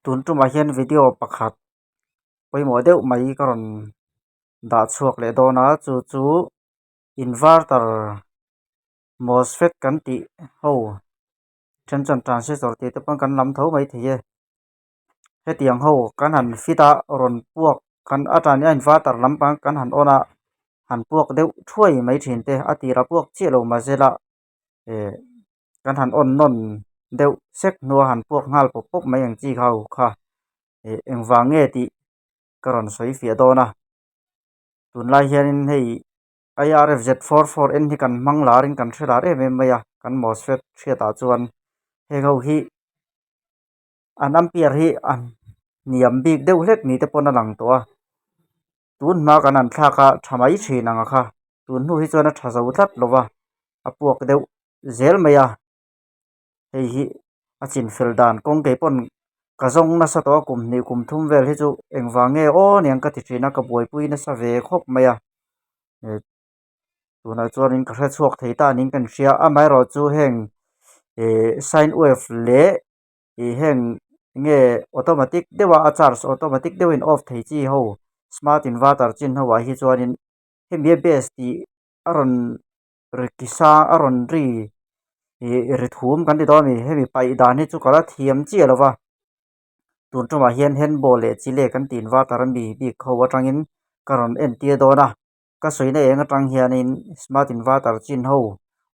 Tun tumah hian video pakhat pawimawh deuh mai ka rawn dah chhuak leh dawn a chu chu inverter mosfet kan tih ho then chuan transistor tih te pawn kan lam tho mai thei e hetiang ho kan han fit a rawn puak kan a tan hian inverter lampang kan han on a han puak deuh thuai mai thin te a tirah puak chiah lo mahse la eh kan han on nawn deuh sek hnua han puak nghal pawp pawp mai ang chi kha ho kha eh engvang nge tih ka rawn sawi fiah dawn a tunlai hianin hei I R F Z four four N hi kan hmang larin kan hre lar em em mai a kan mosfet hriatah chuan heng ho hi an ampere hi a hniam bik deuh hlek ni te pawn a lang tawh a tun hma kan han thlak a tha mai thin ang a kha tun hnu hi chuan a tha zo tlat lo va a puak deuh zel mai a hei hi a chin fel dan kawng kei pawn ka zawng nasa tawh a kum hnih kum thum vel hi chu engvang nge aw niang ka ti thin a ka buaipui nasa ve khawp mai a tunah chuanin ka hre chhuak thei ta niin ka inhria amaherawhchu heng ihh sine wave leh ih heng nge automatic deuha a charge automatic deuhin off thei chi ho smart inverter chin ho ah hi chuanin hemi a base tih a rawn ri ki sang a rawn ri ih ri thum kan ti dawn a ni hemi paih dan hi chu ka la thiam chiah lo va tun tumah hian handball leh chile kan tih inverter a mi bik ho atangin ka rawn entir dawn a ka sawina eng atang hianin smart inverter chin ho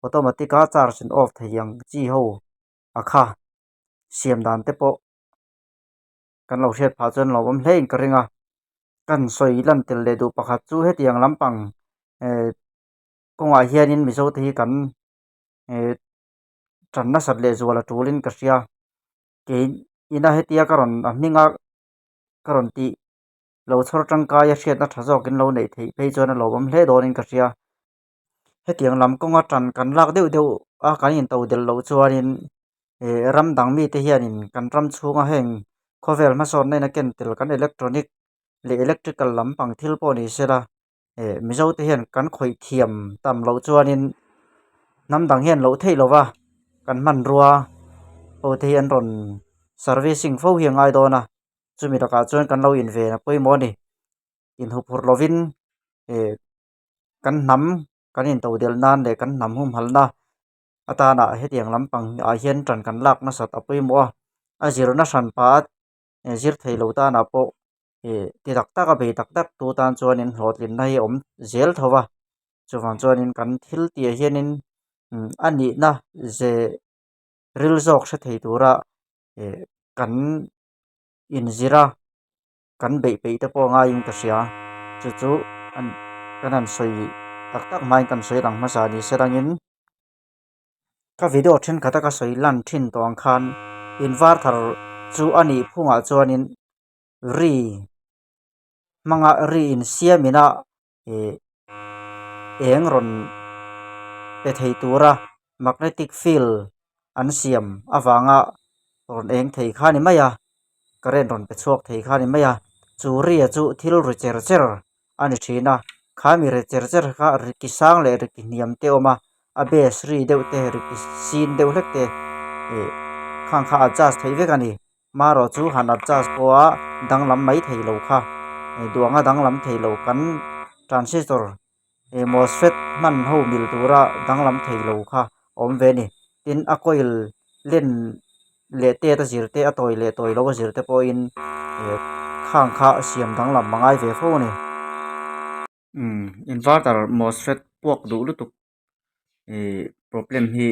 automatic a charge in off thei ang chi ho a kha siam dan te pawh kan lo hriat phah chuan lo awm hle in ka ring a kan sawi lan tel leh duh pakhat chu hetiang lampang eh kawngah hianin mizo te hi kan eh tan nasat leh zual a tulin ka hria kei ina hetia ka rawn a hminga ka rawn tih lo chhawr tangkai a hriatna tha zawkin lo neih theih phei chuan a lo awm hle dawnin ka hria. Hetiang lam kawnga tan kan lak deuh deuh a kan into del loh chuanin ih ram dang mite hianin kan ram chhunga heng khawvel hmasawnna in a ken tel kan electronic leh electrical lampang thil pawh ni sela ih mizo te hian kan khawih thiam tam loh chuanin hnam dang hian loh theih lova kan hmanrua ho te hi an rawn servicing fo hi a ngai dawn a chumi lakah chuan kan lo inven a pawimawh a ni inhuphurh lovin ih kan hnam kan intodelh nan leh kan hnam humhalna atana hetiang lampang ah hian tan kan lak nasat a pawimawh a a zirna hran pah a zir thei lo tanah pawh ih ti tak tak a bei tak tak tu tan chuanin hlawhtlinna hi a awm zel tho va chuvang chuanin kan thil tih ah hianin a nihna ze ril zawk hre thei tura ih kan inzir a. Kan beih peih te pawh ngaiin ka hria chu chu an kan han sawi tak tak hmain kan sawi lang hmasa ni se rangin ka video thenkhat a ka sawi lan thin tawh ang khan inverter chu a nih phungah chuanin ri hmanga ri insiamin a ih eng rawn pe thei tura magnetic field an siam avanga rawn eng thei kha a ni mai a current rawn pe chhuak thei kha a ni mai a chu ria chu thil ri cher cher a ni thin a khami ri cher cher kha ri ki sang leh ri ki hniam te a awm a a base ri deuh te ri ki sin deuh hlek te ih khang kha adjust theih vek a ni. Marawh chu han adjust pawha danglam mai thei lo kha duanga danglam thei lo kan transistor ih mosfet hman ho mil tura danglam thei lo kha a awm ve a ni. Tin a coil len leh tet a zir te a tawi leh tawi lo a zir te pawhin ih khang kha siam danglam a ngai ve fo a ni. Umm inverter mosfet puak duh lutuk ih problem hi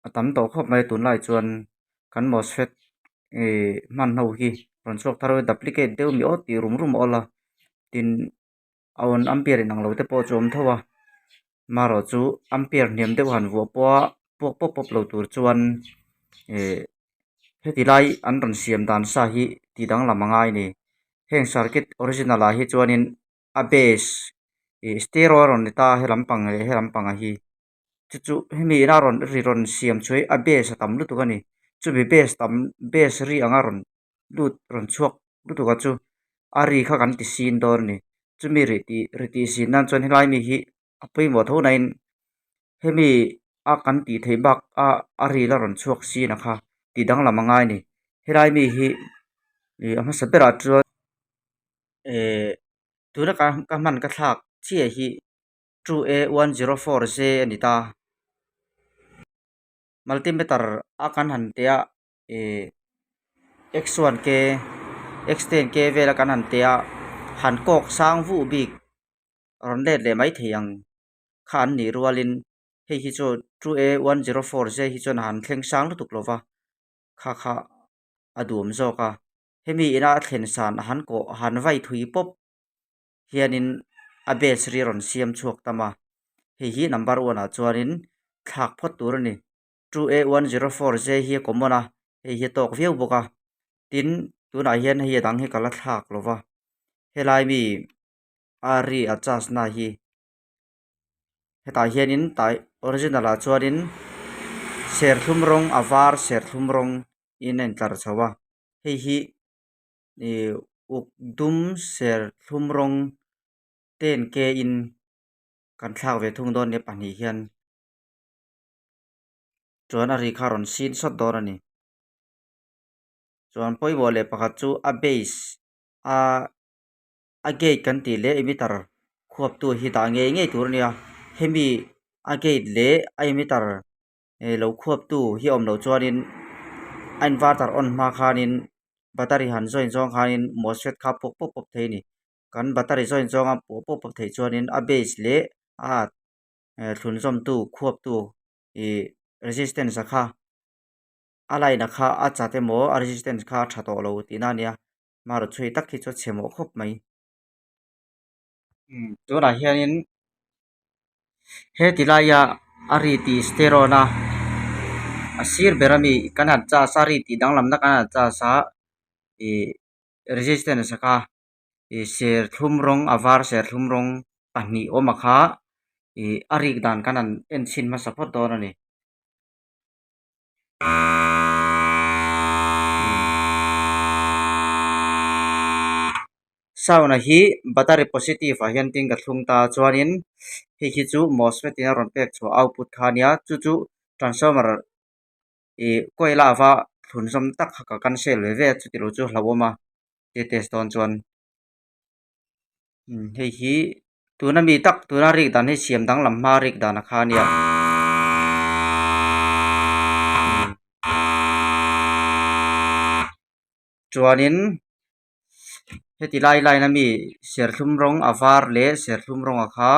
a tam tawh khawp mai tunlai chuan kan mosfet ih hman ho hi rawn chhuak thar a duplicate deuh mi aw tih rum rum a awl a tin a awn ampere inang lo te pawh chu a awm tho a marawh chu ampere hniam deuh han vuah pawh a puak pawp pawp lo tur chuan ih heti lai an rawn siam dan sa hi tih danglam a ngai a ni heng circuit original ah hi chuanin a base ih stereo a rawn ni ta a he lampang leh he lampang ah hi. Chu chu hemi ina rawn ri rawn siam chu hei a base a tam lutuk a ni chumi base tam base ri anga rawn lut rawn chhuak lutuk a chu a ri kha kan ti sin dawn a ni chumi ri tih ri tih sin nan chuan helai mi hi a pawimawh tho na in hemi a kan tih theih bak a a ri la rawn chhuak sin a kha tih danglam a ngai a ni helai mi hi. Ih a hmasa berah chuan eh tuna ka ka hman ka thlak chiah hi two A one zero four J a ni ta. Multimeter a kan han teh a ih x one k x ten k vel a kan han teh a han kawk sang vuh bik rawn let leh mai thei ang kha an nih rualin hei hi chu two A one zero four J hi chuan a han thleng sang lutuk lo va kha kha a duhawm zawk a hemi ina a thlen san a han kawh a han vai thui pawp hianin a base ri a rawn siam chhuak tam a hei hi number one ah chuanin thlak phawt tur a ni two A one zero four J hi a common a hei hi a tawk viau bawk a tin tunah hian hei a dang hi ka la thlak lo va helai mi a ri a charge na hi. Hetah hianin tai original ah chuanin serthlum rawng a var serthlum rawng in a intlar chho a hei hi ih uk dum serthlum rawng ten k in kan thlak ve thung dawn nia pahnih hian chuan a ri kha a rawn sin sawt dawn a ni chuan pawimawh leh pakhat chu a base a. A gate kan tih leh emitter khuaptu hi dah ngei ngei tur a nia hemi a gate leh a emitter eh lo khuaptu hi a awm loh chuanin a inverter on hma khanin battery han join zawng khanin mosfet kha a puak pawp pawp thei a ni kan battery join zawnga puah pawp pawp theih chuanin a base leh a thlun zawmtu khuaptu ih resistance a kha a line a kha a chat emaw a resistance kha a tha tawh lo tihna a nia. Hmaraw chhui tak hi chu a chhe mawh khawp mai. Umm tunah hianin heti laia a ri tih sterawn a a sir ber ami kan han charge a ri tih danglamna kan han charge a ih resistance a kha ih serthlum rawng a var serthlum rawng pahnih awm a kha ih a rik dan kan han en chhin hmasa phawt dawn a ni. Sound a hi battery positive ah hian tin ka thlung ta chuanin hei hi chu mosfet in a rawn pek chhuah output kha a nia chu chu transformer ih coil a va thlun zawm tak kha ka cancel ve ve a chuti lo chu hlauhawm a tia test dawn chuan. Hei hi tuna mi tak tuna rik dan hi siam danglam hma rik dan a kha a nia. Chuanin heti lai line ami serthlum rawng a var leh serthlum rawng a kha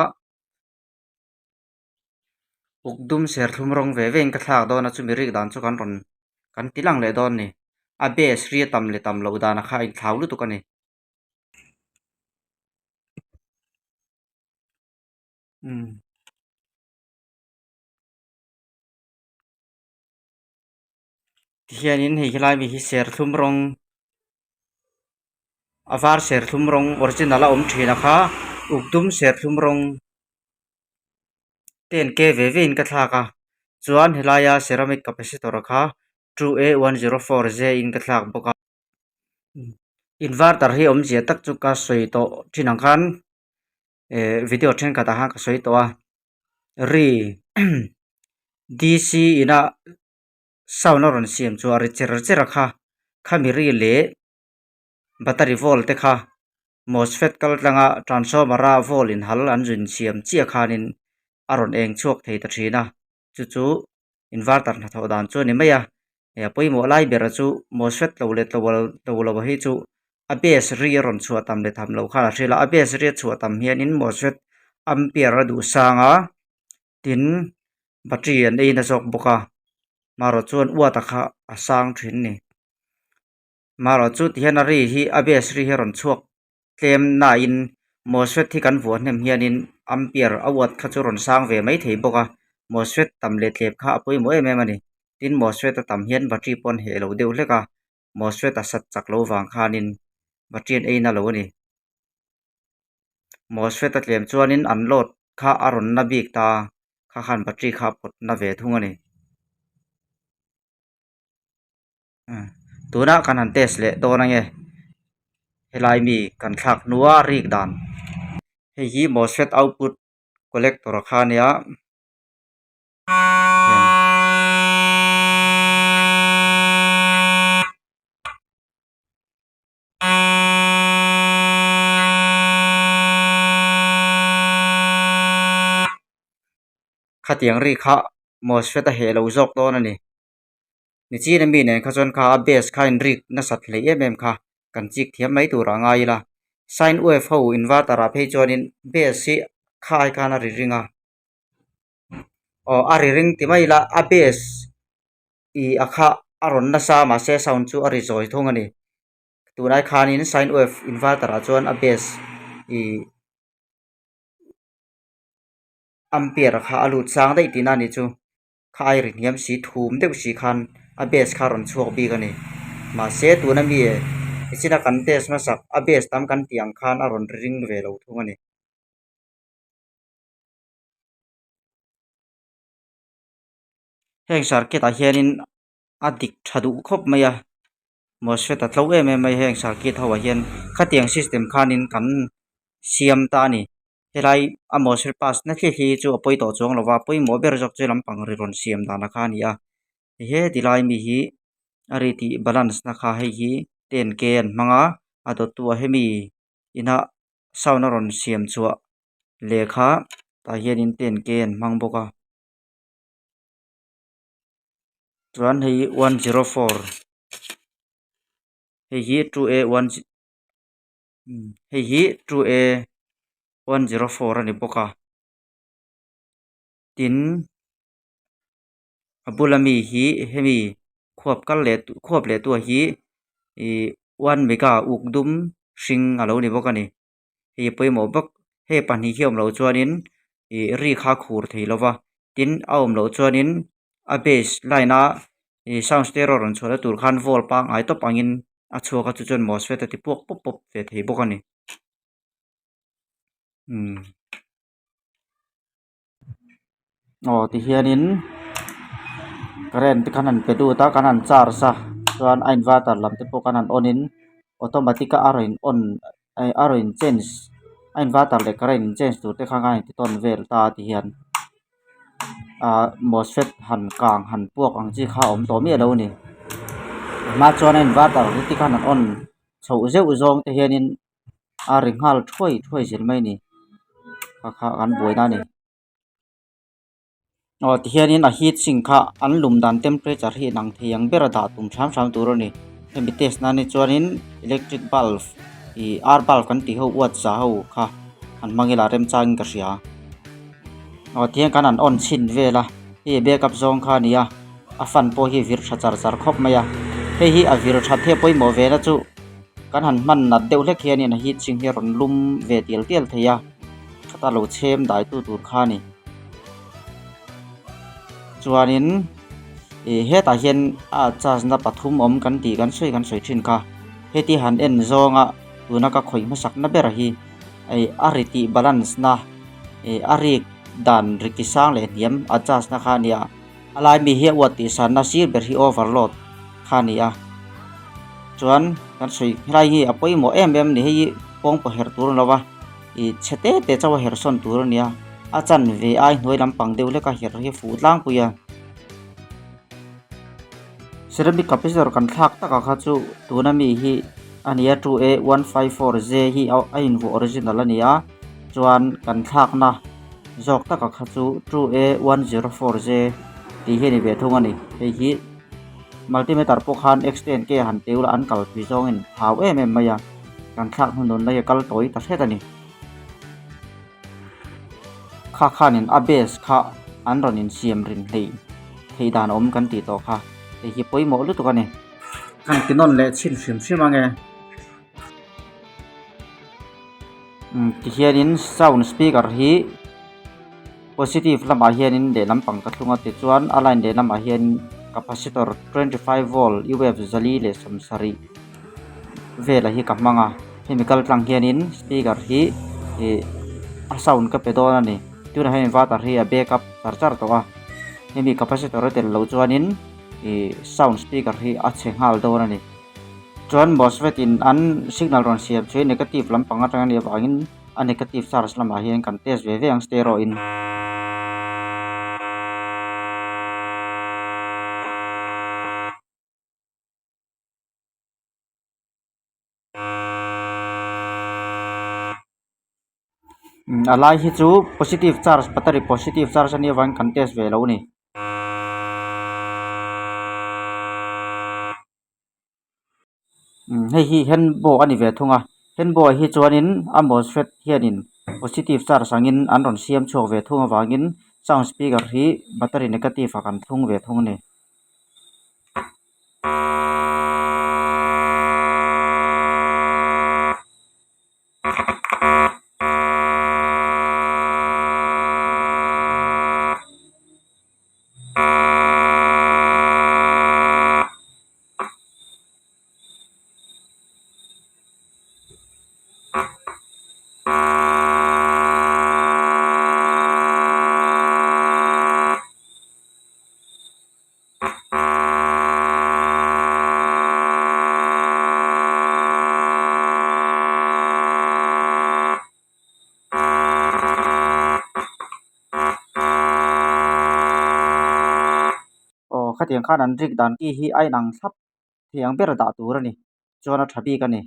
uk dum serthlum rawng ve ve in ka thlak dawn a chumi rik dan chu kan rawn kan ti lang leh dawn a ni. A base ri a tam leh tam loh dan a kha a inthlau lutuk a ni. Umm tihianin hei helai mi hi serthlum rawng a var serthlum rawng original a awm thin a kha uk dum serthlum rawng ten k ve ve in ka thlak a chuan helaia ceramic capacitor kha two A one zero four J in ka thlak bawk a. Inverter hi awmzia tak chu ka sawi tawh thin ang khan eh video thenkhat ah khan ka sawi tawh a ri D_C ina sound a rawn siam chu a ri cher cher a kha khami ri leh battery volt te kha mosfet kal tlanga transformer a volt inhal an zun siam chiah khanin a rawn eng chhuak thei ta thin a chu chu inverter hnathawh dan chu a ni mai a. He a pawimawh lai ber chu mosfet tlo leh tlo tlo lo hi chu a base ri a rawn chhuah tam leh tham loh khan a hriat a, a base ri a chhuah tam hianin mosfet ampere a duh sang a tin battery an ei na zawk bawk a marawh chuan watt a kha a sang thin a ni marawh chu tihian a ri hi a base ri hi a rawn chhuak tlem nain mosfet hi kan vuah hnem hianin ampere a watt kha chu rawn sang ve mai thei bawk a mosfet tam leh tlep kha a pawimawh em em a ni tin mosfet a tam hian battery pawh an heh lo deuh hlek a mosfet a sat chak lo vang khanin battery an ei na lo a ni mosfet a tlem chuanin an load kha a rawn na bik ta kha khan battery kha a pawt na ve thung a ni. Tuna kan han test leh dawn ange helai mi kan thlak hnua rik dan hei hi mosfet output collector kha a nia. Khatiang ri kha MOSFET a heh lo zawk dawn a ni. Nichin a mi nen kha chuan kha a bass kha in rik nasat hleih em em kha kan chik thiam mai turah ngai ila. Sine wave ho inverter ah phei chuanin bass hi kha ai khan a ri ring a. Aw a ri ring ti mai ila a bass ih a kha a rawn nasa mahse sound chu a ri zawi thung a ni. Tunai khanin sine wave inverter ah chuan a bass ih ampere kha a lut sang daih tihna a nih chu. Kha ai ri hniam si thum deuh si khan a base kha a rawn chhuak bik a ni. Mahse tuna mi nichina kan test hmasak a base tam kan tih ang khan a rawn ring ve lo thung a ni. Heng circuit ah hianin a dik tha duh khawp mai a MOSFET a tlo em em mai heng circuit ho ah hian khatiang system khanin kan siam ta a ni. Helai a MOSFET pass na thli thli hi chu a pawi tawh chuang lo va pawimawh ber zawk chu lampang ri rawn siam dan a kha a ni a he ti lai mi hi a ri tih balance na kha hei hi ten k an hmang a a dawttu ah hemi ina sound a rawn siam chhuah lehkha tah hianin ten k an hmang bawk a. Chuan hei hi 104 hei hi 2A one hei hi 2A 104 a ni bawk a tin a bula mi hi hemi khuap kal leh khuap leh tu hi ih one mega uk dum hring a lo ni bawk a ni. Hei pawimawh bawk hei pahnih hi a awm loh chuanin ih ri kha a khur thei lo va tin a awm loh chuanin a base line a ih sound stereo rawn chhuahna tur khan volt pangngai tawp angin a chhuak a chu chuan MOSFET a ti puak pawp pawp ve thei bawk a ni umm. Aw tihianin current te khan an pe lut a kan han charge a chuan a inverter lam te pawh khan han on in automatic a a rawn in on a rawn in change a inverter leh current in change tur te kha a inti tawn vel ta a tihian ah MOSFET han kang han puak ang chi kha a awm tawh miah lo a ni a hma chuan a inverter te khan an on chhoh zeuh zawng te hianin a ri nghal thuai thuai zel mai a ni kha kha kan buaina a ni aw tihianin a heat sink kha an lum dan temperature hi inang thei ang ber a dah tum hram hram tur a ni hemi test nan hi chuanin electric bulb ih ar bulb kan tih ho uat za ho kha an hmang ila remchangin ka hria aw tihian kan han on chhin vel a hei backup zawng kha a ni a a fan pawh hi vir tha char char khawp mai a hei hi a vir that hi a pawimawh ve na chu. Kan han hman nat deuh hlek hianin a heat sink hi a rawn lum ve tial tial thei a khata lo chhem dai tu tur kha a ni chuanin ih hetah hian a charge na pathum awm kan tih kan sawi kan sawi thin kha heti han en zawnga tuna ka khawih hmasak na ber hi ih a ri tih balance na ih a rik dan ri ki sang leh hniam a charge na kha a ni a. A lai mi hi a uat tih sanna sir ber hi overload kha a ni a chuan kan sawi helai hi a pawimawh em em a ni hei hi pawngpaw herh tur a ni lo va ih chhe te te chauh a herh sawn tur a ni a a chanve ai hnuai lampang deuh hlek a herh hi a fuh tlangpui a ceramic capacitor kan thlak takah kha chu tuna mi hi a ni a 2A 154 J hi a invuah original a ni a chuan kan thlakna. Zawk taka kha chu 2A 104 J tih hi a ni ve thung a ni. Hei hi multimeter pawh khan extend ke han teu la an kal tui zawngin thau em em mai a, kan thlak hnunun na hi a kal tawi ta hret a ni. Kha khanin a base kha an rawn insiam rin hleih theih dan awm kan tih tawh kha hei hi pawimawh lutuk a ni. Kan ti nawn leh chhin hrim hrim ange. Tihianin sound speaker hi positive lamah hianin lehlam pang ka thlung a tichuan a line lehlamah hian capacitor 25 volt UF zali leh sawmsarih velah hi ka hmang a hemi kal tlang hianin speaker hi ih a sound ka pe dawn a ni tunah hian inverter hi a backup char char tawh a hemi capacitor a tel loh chuanin ih sound speaker hi a chhe nghal dawn a ni. Chuan MOSFET in an signal rawn siam chu negative lampang atang a nih avangin a negative charge lamah hian kan test ve ve ang stereo in. A lai hi chu positive charge battery positive charge a nih avangin kan test ve lo a ni. Hei hi handbow a ni ve thung a handbow ah hi chuanin a mosfet hianin positive charge angin an rawn siam chhuak ve thung avangin sound speaker hi battery negative ah kan thlung ve thung a ni. Aw khatiang khan an rik dan ki hi a inang thlap thei ang ber dah tur a ni chuan a tha bik a ni.